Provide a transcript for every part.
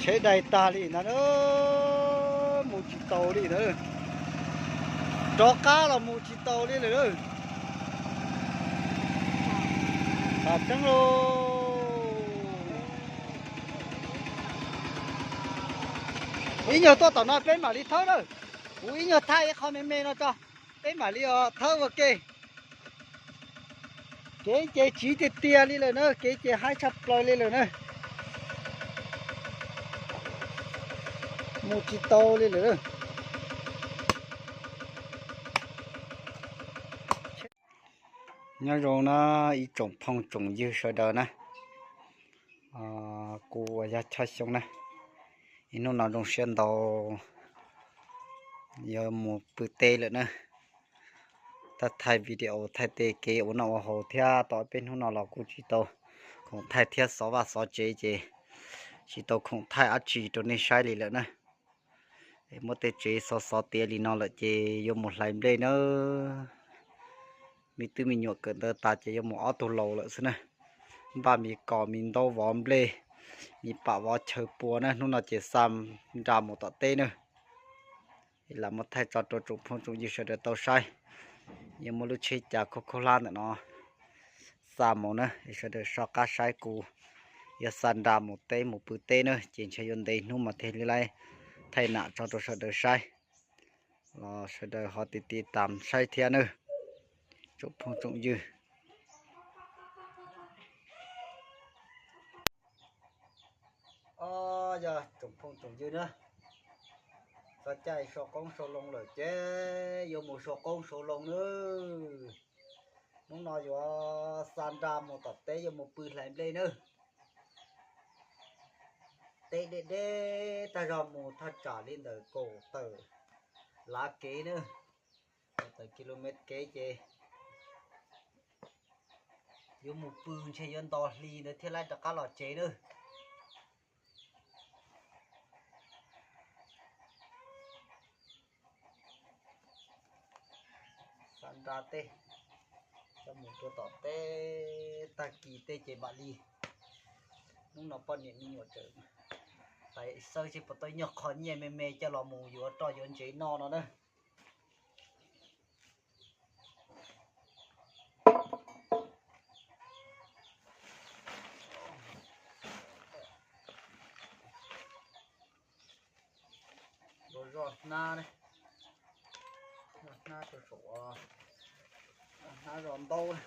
Tsheb dai tag li ntag na, mus tsis taus li ntag. Rov qab los mus tsis taus li lawm. Tam tseeb lauj. Ib nyuag tuaj tom no peb mam li thawb na. Kuv ib nyuag thaij ib qho me me no tso, peb mam li thawb ua ke. Kev ces tsiv tiag tiag li lawm na, kev ces haib tshaj plaws li lawm na. Mus tsis tau li lawm. Nyob zoo na ib tsoom phooj tsoom ywg sawv daws na, kuv uas yog Choj Xyooj na, ib hnub no zoo siab ntau yuav mus pw teb lawm na. Thaij video thaij tej kev ua noj ua haus thiab tau peb hnub no los kuj tsis tau khoom thaij thiab, xov vaj xov tsev ces tsis tau khoom thaij dab tsi rau nej saib li lawm na. Muab tej tsev xov xov tiav li no lawm ces yuav mus hlais nplej na. Me tub me nyuam kawm ntawv tas ces yuav mus ob tug laus lawm xwb na. Npaj me kos me ntaub vov nplej, me pam vov chaw pua na, hnub no ces xa nra mus tom teb na. Lam muab thaij tso rau tsoom phooj tsoom ywg sawv daws tau saib. Yuav muab lub tsheb cav khaub khaub hlab ntawm no xa mus na, sawv daws soj qab saib kuv yuav xa nra mus teb mus pw teb na, ces ntshe yuav ntev hnub mas thiaj li thaij nam tso rau sawv daws saib. Los sawv daws ho tiv tiv tam saib thiab na, tsoom phooj tsoom ywg. Yog tsoom phooj tsoom ywg na, txog caij sau qoob sau loo lawm ces yuav mus sau qoob sau loo na. Hnub no yuav xa nra mus tom teb yuav mus pw hlais nplej na. Teb deb deb tag zog mus thaj tsam li ntawm kaum tawm lav kev na, kaum tawm kilomev kev ces yuav mus pw ntshe yuav nto hli ntawd thiaj li rov qab los tsev na. Xa nra tej, coj mus rau tom teb, tag kis tej ces mam li. Hnub no poj niam me nyuam tseem xav xawb seb puas tau nyuag qho nyiaj me me coj los mus yuav roj yuav ntsev noj no na. Zos hnab, hnab rau saum, hnab zos ntaub.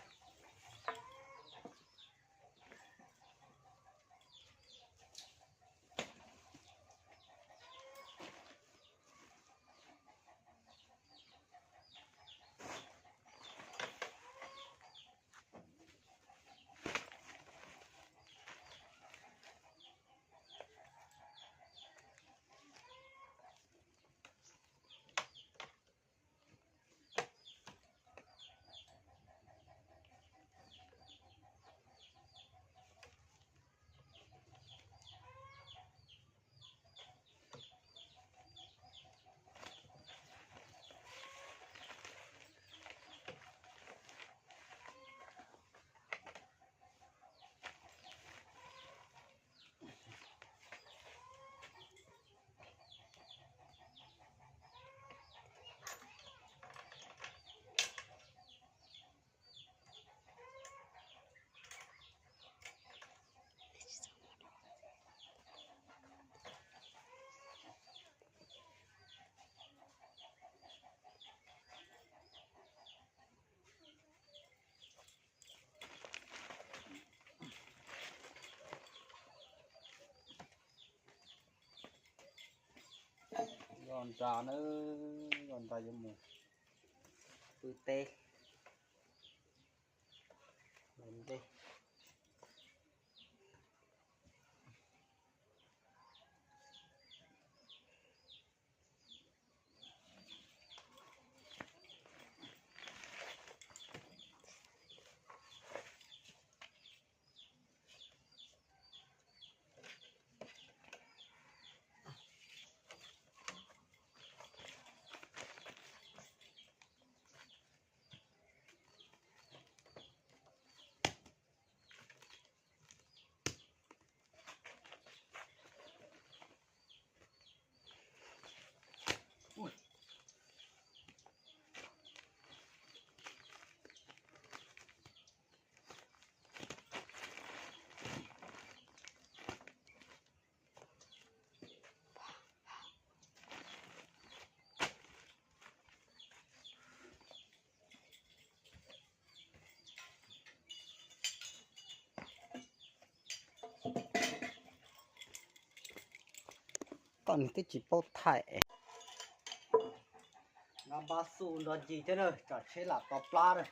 Zos nra na, zos nra yuav mus pw teb. Koj nws twb tsis paub thaij. Nqa npab xu nrog ncig thiab na, tsam tsheb lam to plab na.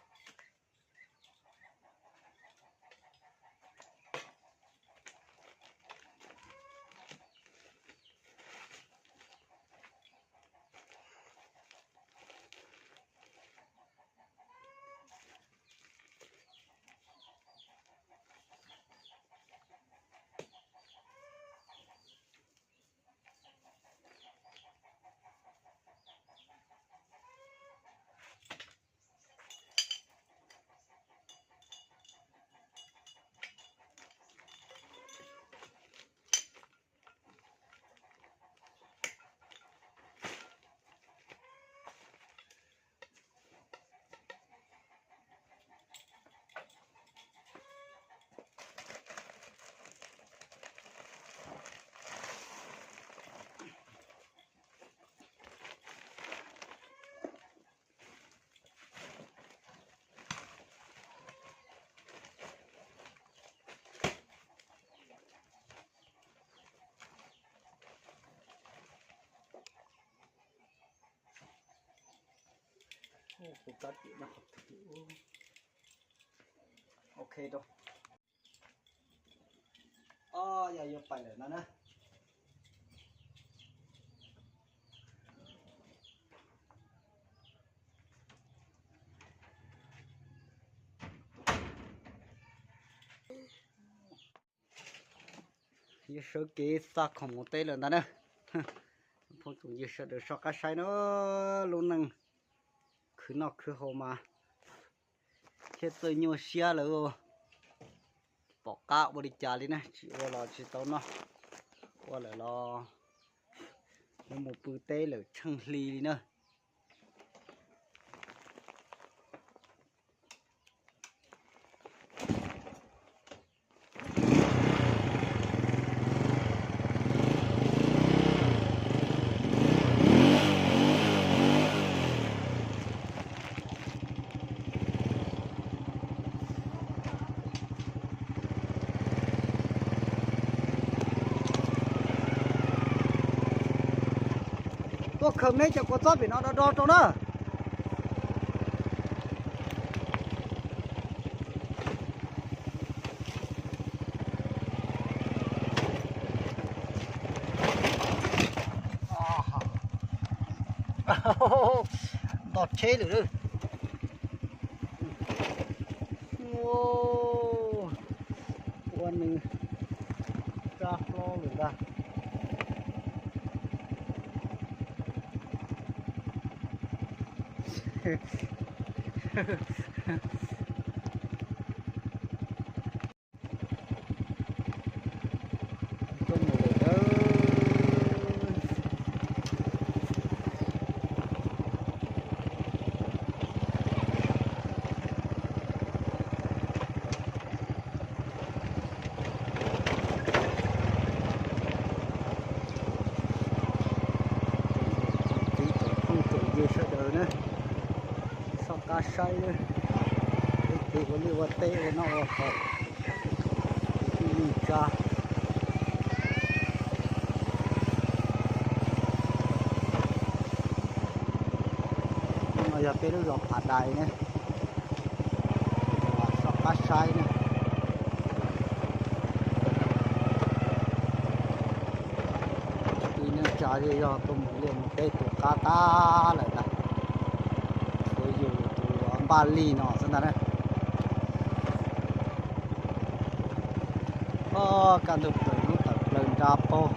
Ok, yog yuav pais lawm no na. Yuav sawv kev xa khoom mus teb lawm ntag na. Phooj ywg sawv daws soj qab saib na, lub neej khwv noj khwv haus mas thiab txawj nyuaj siab lawm. Pom qab ua li cas li na, tsis ua los tsis tau noj, ua lawm los yuav mus pw teb lawm tsheej hli li na. Tuaj khaws me cov kua txob pem no do do rau na. Nto tsheb lawm. Ua nws rab hlob lawm ntag. Tsoom txiv tsoom phooj tsoom ywg sawv daws na, soj qab saib na, peb kev ua liaj ua teb ua noj ua haus, kwv tij neej tsa. No yog peb lub zos Phav Dais na, soj qab saib na. Kwv tij neej tsa yog tuaj mus liaj mus teb tus qab qab lawm ntag. Tshuav yus tus npaj lig no xwb ntag na. Kaj ntug plaws hnub tawm plaws nra paug,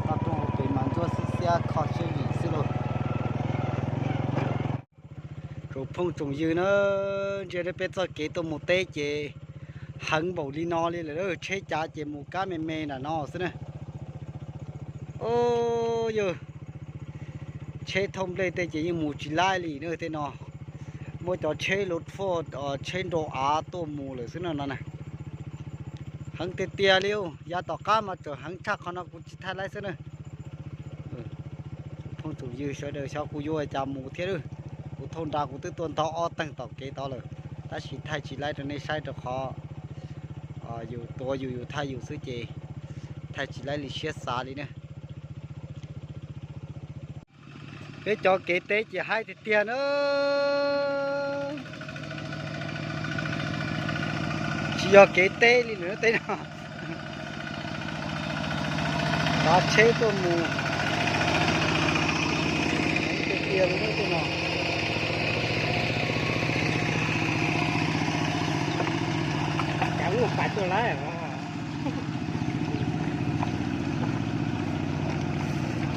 toj roob hauv pes mas ntsuab xiab xiab kho siab yim xwb lauj. Tsoom phooj tsoom ywg na, ntsia peb txoj kev tuaj mus teb ces heev npaum li no li lawm, tsheb cav ces mus kab me me nram no xwb na. Yog tsheb thauj nplej tej ces yeej mus tsis laib li na tej no. Muab cov tsheb luv faj, tsheb nrau av tuaj mus lawm xwb no no na. Heev tiag tiag li, yav tom qab mas tseem heev tshaj qhov no kuv tsis thaij laib xwb na. Phooj tsoom ywg sawv daws xyov kuv yuav ua cas mus thiab. Kuv thauj nra kuv twb tuaj ntog ob teeg tom kev tod lawm, tab sis thaij tsis laib rau nej saib rau qhov yus tuav yus, yus thaij yus xwb ces thaij tsis laib li siab xav li na. Peb cov kev teb ces haib tiag tiag na. Tsis yog kev teb li lawm tej no. Tav tsheb tuaj mus tiag tiag li tej no.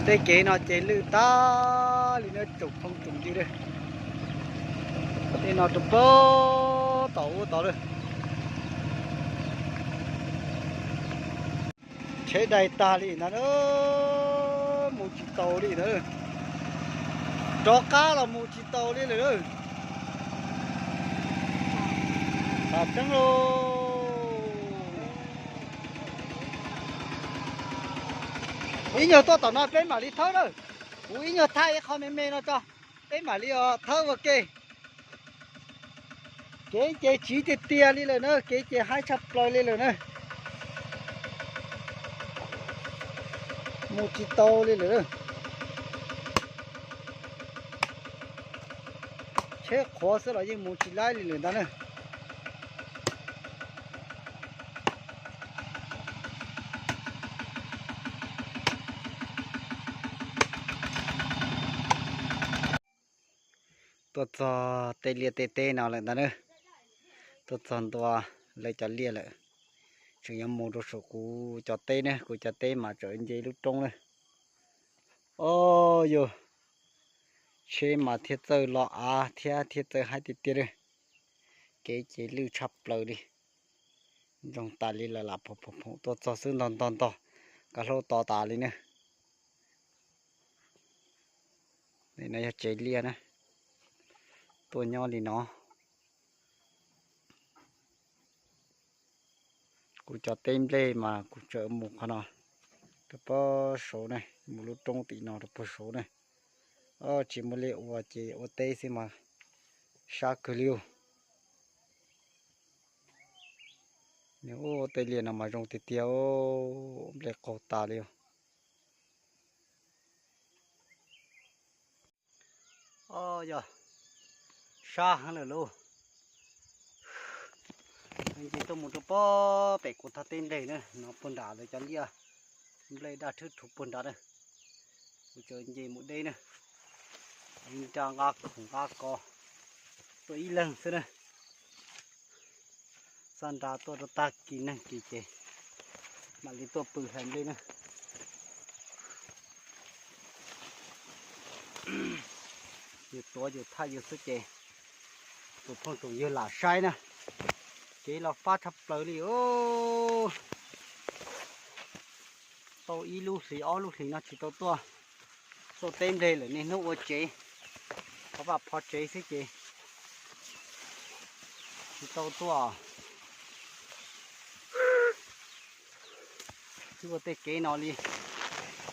Tej kev no ces lwj tag li na tsoom phooj tsoom ywg. Tej no rau puag tom ub tod lawm. Tsheb dai tag li ntag, mus tsis taus li ntag. Rov qab los mus tsis taus li lawm. Tam tseeb lauj. Ib nyuag tuaj tom no peb mam li thawb na. Kuv ib nyuag thaij ib qho me me no tso, peb mam li thawb ua ke. Kev ces tsiv tiag tiag li lawm na, kev ces haib tshaj plaws li lawm na. Mus tsis tau li lawm. Tsheb qhuav xwb los yeej mus tsis laib li lawm ntag na. Tuaj txog tej liaj tej teb no lawm ntag na. Tuaj txog ntua lawv cov liaj lawm. Tseem yuav mus rau saum kuv cov teb na, kuv cov teb mas tseem nce lub roob na. O yog, tsheb mas thiaj txawj lo av thiab thiaj txawj haib tiag tiag li. Kev ces lwj tshaj plaws li. Ntsoog tas li lawm lam phoom phoom phoom tuaj txog xwb ntog ntog ntog, kav hlaub to tas li na. Li no yog tsev liaj na, tuaj nyob li no. Kuv cov teb nplej mas kuv tseem mus qhov no rau puag saud ne, mus lub roob tim no rau puag saud ne. Tsis muaj liaj ua ces ua teb xwb mas sab kawg li. Nws ua tej liaj no mas zoo tiag tiag, nplej qaug tas li. O yog, sab heev lawm lauj. Nce tuaj mus rau puag pem kuv thaj teb nplej na, no puag nram lawv cov liaj nplej daj rhwb rhuv puag nrad na. Kuv tseem nce mus deb na, nraj nqa khoom nqa kos tuaj ib leeg xwb na. Xab nra tuaj rau tag kis neeg kis ces mam li tuaj pw hlais nplej na. Yus tuav yus thaj yus xwb ces tus phooj tus ywg lam saib na. Kev los fab tshaj plaws li os. Tau ib lub hlis ob lub hlis no tsis tau tuaj, tuaj teb nplej lawm niaj hnub ua tsev, qhov vaj phov tsev xwb ces tsis tau tuaj. Tsis ua tej kev no li,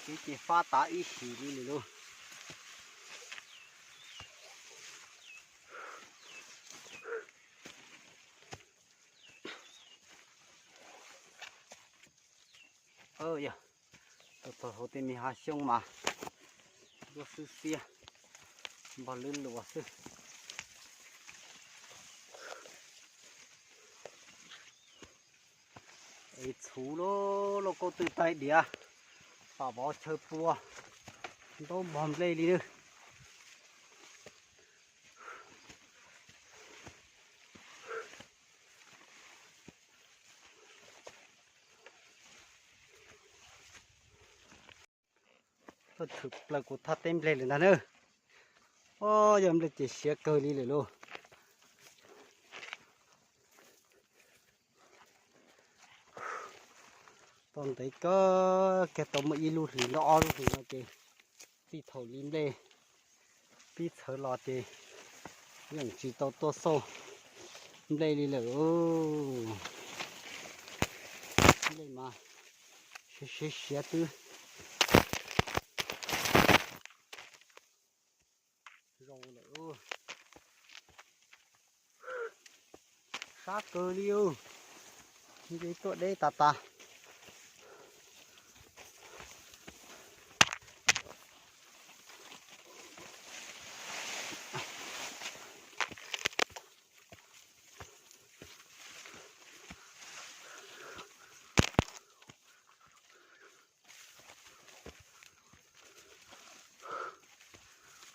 kev ces fab tav ib sim li lawm lauj. Yog, tau txog hauv tej me hav xyoob mas duab xwb xiab, npog lwb luas xwb. Es txhuv lub lauj kaub twb taig diav, pam vov chaw pua, ntaub npog nplej li lawm. Tuaj tshwm plaws kuv thaj teb nplej lawm ntag na. O, yog nplej ces siav kawg li lawm lauj. Tau ntev kawg kiag tau muaj ib lub hlis nrog ob lub hlis no ces txij thaum li nplej pib txhawv los ces yeej tsis tau tuaj xauj nplej li lawm. Nplej mas siav siav siav twb zoo lawm. Sab kawg li, nce tuaj deb tas tas.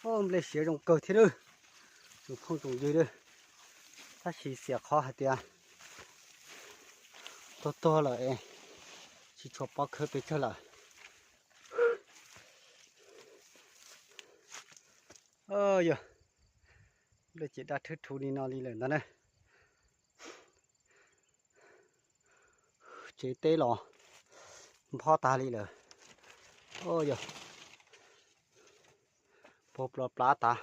Nplej siav zoo kawg thiab lawm, tsoom phooj tsoom ywg lawm. Tab sis xiam qhov hais tias tuag tuag lawm es tsis tshua pov khawv pes tsawg lawm. Yog, nplej ces daj thwb thuv li no li lawm ntag na. Tsev teb los nphob tag li lawm. Yog, puag plov plab tas.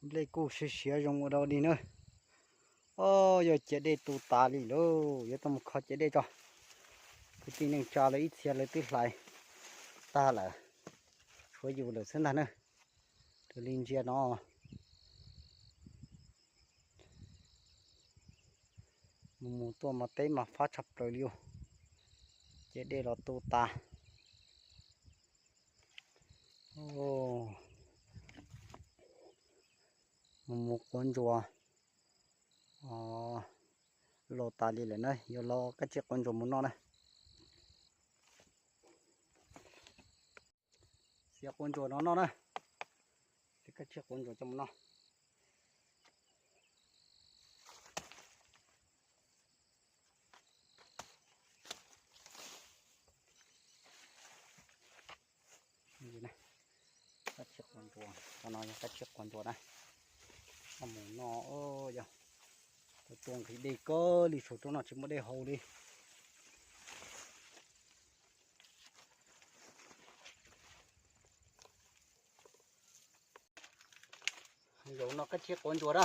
Nplej kuj siav siav zoo ua dog dig na. Yog ciam dej tu tas li lauj, yuav tau mus kho ciam dej tso. Kwv tij neej tsa lawv ib txhia lawv twb hlais tag lawm, tshuav yus lawm xwb ntag na. Raws li ntsia no, mus mus tuaj mas teb mas fab tshaj plaws li os. Ciam dej los tu tas. Mus mus quav ntsuas los tas li lawm na, yuav los kab tsij quav ntsuas mus noj na. Xiav quav ntsuas no noj na, xiav kab tsij quav ntsuas coj mus noj. Kab tsij quav ntsuas, no yog kab tsij quav ntsuas na, coj mus noj. Yog, tua tua nqhis dej kawg li, saum roob no tsis muaj dej haus li. Zaum no kab tsij quav ntsuas na,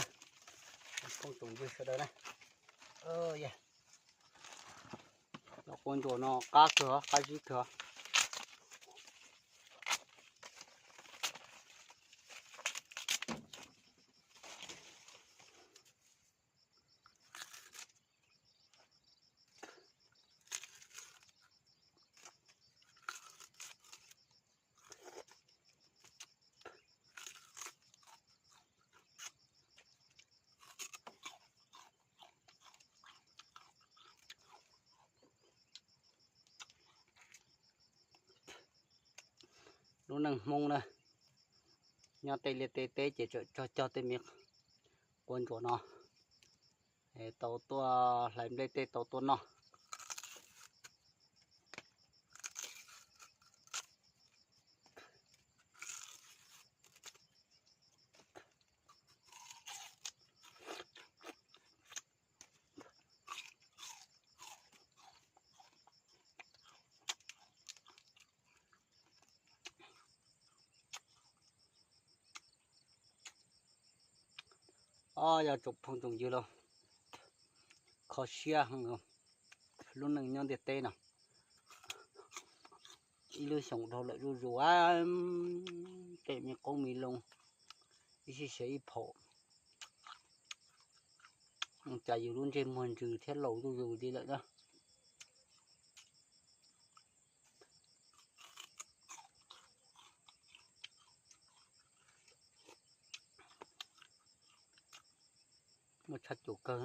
phooj ywg sawv daws na. Los quav ntsuas no qab kawg, qab zib kawg. Lub neej Hmoob na, nyob tej liaj tej teb ces tseem cog cog tej me quav ntsuas no, tau tuaj hlais nplej tej tau tuaj noj. Ob, yog tsoom phooj tsoom ywg los kho siab heev lub neej nyob ntiaj teb no. Ib lub xyoos dhau lawm zuj zus, tej me qoob me loo, ib sij siav ib phaum, cas yus lub ntsej muag ntsws thiab laus zuj zus li lawm na. Muaj tshaj cum kawg.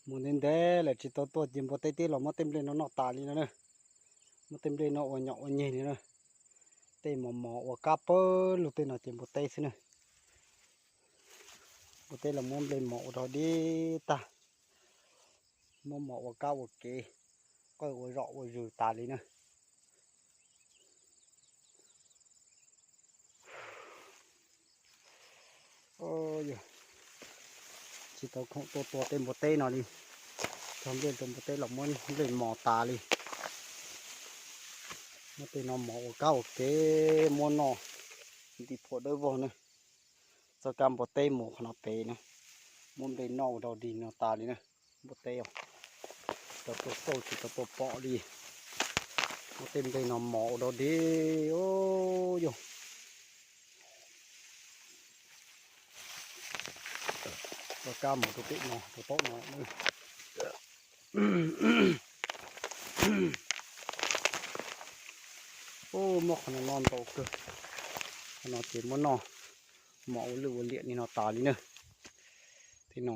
Mus ntev ntev lawm tsis tau tuaj ces npua teb twb los muab tej nplej no noj tas li no na. Muab tej nplej no ua nyom ua nyeg li na. Tej mos mos ua kab pawg lug tej no ces npua teb xwb na. Npua teb los muab nplej mos ua dog dig tag, muab mos ua kab ua kev, qawj ua zom ua zws tas li na. Tsis tau khoom tuaj tua tej npua teb no li. Cog nplej rau npua teb los muab nplej mos tas li. Muab tej no mos ua kab ua kev muab noj nti phuam dawb vog na. Txoj kab npua teb mus qhov no pem na, muab nplej noj ua dog dig no tas li na. Npua teb os, tsis tau tuaj xauj tsis tau tuaj pom li. Muab tej nplej no mos ua dog dig os. Txoj kab mus rau pem no rau tom no. Ub, muab qhov no noj ntau kawg. Qhov no ces muab noj mos ua lwj ua liam li no tas li na. Tej no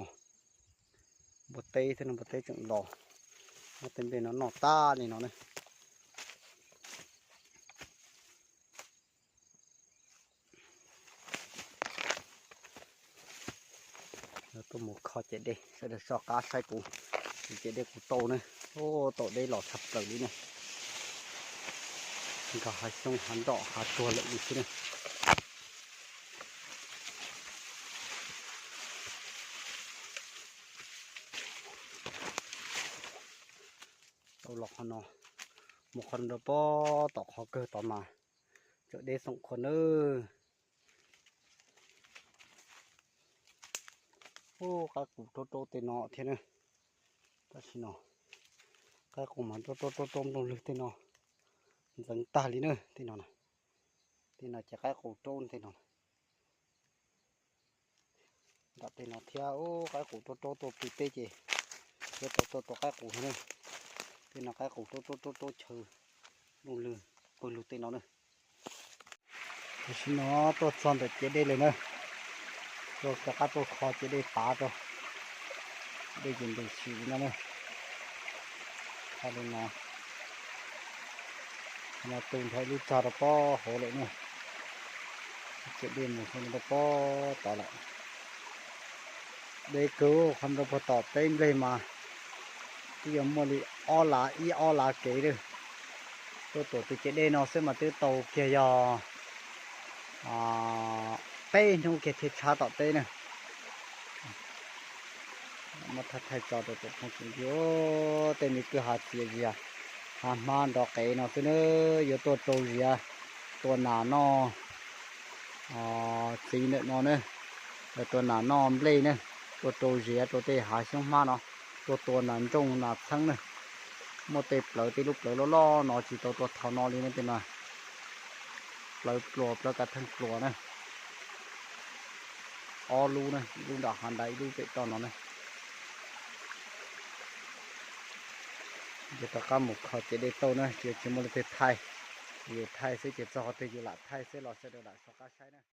npua teb thiab no, npua teb tseem los muab tej nplej no noj tag li no na. Tuaj mus kho ciam dej, sawv daws soj qab saib kuv, kuv ciam dej kuv tau na. Ub, tau deb los tshaj plaws li na. Nkag hav xyoob hav nroj hav tsuag lawm li xwb na. Tau los qhov no, mus qhov nrad pog tom qhov kawg tod mas tseem deb xoom khuav nawb. Ub, qaib qus raub raub tej no thiab na. Tam sim no qaib qus mas raub raub raub raub nplooj lwg tej no ntxeev tag li na. Tej no, tej no ces qaib qus raub tej no. Nram tej no thiab, ub, qaib qus raub raub tuaj pw teb ces yuav tau tuaj tua qaib qus na. Tej no qaib qus raub raub raub raub chaw nplooj lwg pawg lug tej no na. Tam sim no tuaj txog ntawm ciam dej lawm na, tuaj rov qab tuaj kho ciam dej pav rau, dej ces ntus sim li no na. Txog li no, no tu nrho ib lub tsag rau pob hauv lawm na. Ciam dej mus rau pob tod lawm. Deb kawg, qhov nrad puag tom teb nplej mas twb yuav muaj li ob lav ib ob lav kev lawm. Tuaj tuam tus ciam dej no xwb mas twb tau kiag yog peb hnub kiag thiaj tshab tom teb na. Muab thaij thaij tso rau tsoom phooj tsoom ywg, tej me kwj ha txias zias, ha hmab nrov qev no xwb na, yuav tuaj rau ziav tua nas noj txiv ntawm no na, tua nas noj nplej na, tuaj rau ziav rau tej hav xyoob hmab no, tuaj tua nas ntsooj nas txheeb na. Muaj tej plawv, tej lub plawv loj loj no tsis tau tua thaum no li na tej no. Plawv pluas, plawv kav theej pluas na. Ob lub na, ib lub nram hav nrad, ib lub pem toj no na. Ces rov qab mus kho ciam dej tau na, ces tsis muaj leej twg thaij, yus thaij xwb ces txog qhov twg yus lam thaij xwb los sawv daws lam soj qab saib na.